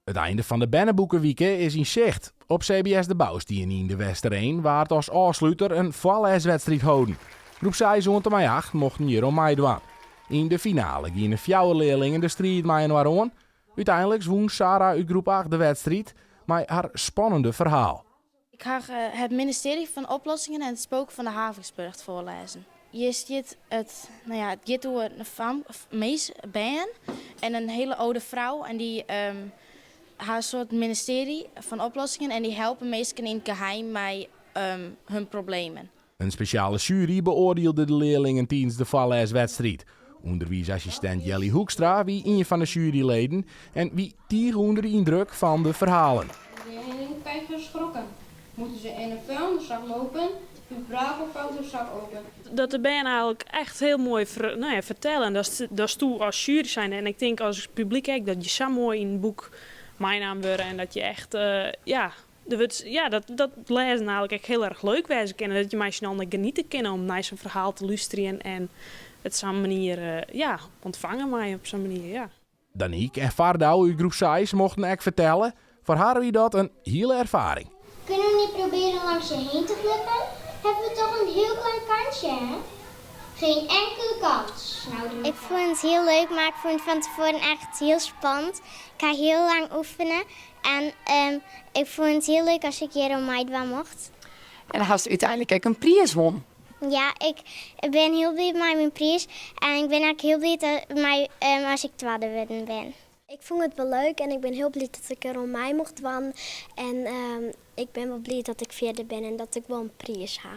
It einde fan de berneboekewike is yn sicht. Op CBS De Bouwstien yn De Westereen waard as ôfsluter in foarlêswedstriid holden. Groep 6 oant en mei 8 mochten hjir oan meidwaan. Yn de finale giene fjouwer learlingen de striid mei inoar oan. Uteinliks wûn Sarah út groep 8 de wedstriid mei har spannende ferhaal. Ik ha Het Ministerie van Oplossingen en het Spook van de Havixburcht foarlêzen. Hjir stiet it, no ja, it giet oer in fam, mins, bern en in hiele âlde frou en dy ha in soart ministerie van oplossingen en dy helpe minsken yn it geheim mei hun problemen. In spesjale sjuery beoardielde de learlingen tidens de foarlêswedstriid. Underwiisassistint Jelly Hoekstra wie ien fan de sjueryleden en wie tige ûnder de yndruk fan de ferhalen. De tijger schrokken. Moeten ze in een vuilniszak lopen? Bravo vouwt de zak open. Dat de bern eigenlik echt hiel moai no ja, fertelle. En datsto as sjuery zijnde en ik tink as publyk ek, dat je sa moai yn it boek meinaam wurde en dat je echt, ja, der wurdt, ja, dat dat lêzen eigenlik ek hiel erch leuk wêze kin en dat je mei syn allen ek geniete kinne om nei sa'n ferhaal te lústerjen en it sa'n manier, ja, ûntfange mei op sa'n manier, ja. Danique en Fardau út groep 6 mochten ek fertelle. Foar har wie dat in hiele erfaring. Kunnen we niet proberen langs je heen te glippen? Hebben we toch een heel klein kansje, hè? Geen enkele kans, snauwde Ik fûn it hiel leuk, mar ik fûn it fan tefoaren echt hiel spannend. Ik ha hiel lang oefene en ik fûn it hiel leuk as ik hjir oan meidwaan mocht. En hast úteinlik ek in priis wûn. Ja, ik bin hiel bliid mei myn priis en ik bin ek hiel bliid mei as ik twadde wurden bin. Ik fûn it wol leuk en ik bin hiel bliid dat ik der oan mei mocht dwaan. En ik bin wol bliid dat ik fjirde bin en dat ik wol in priis ha.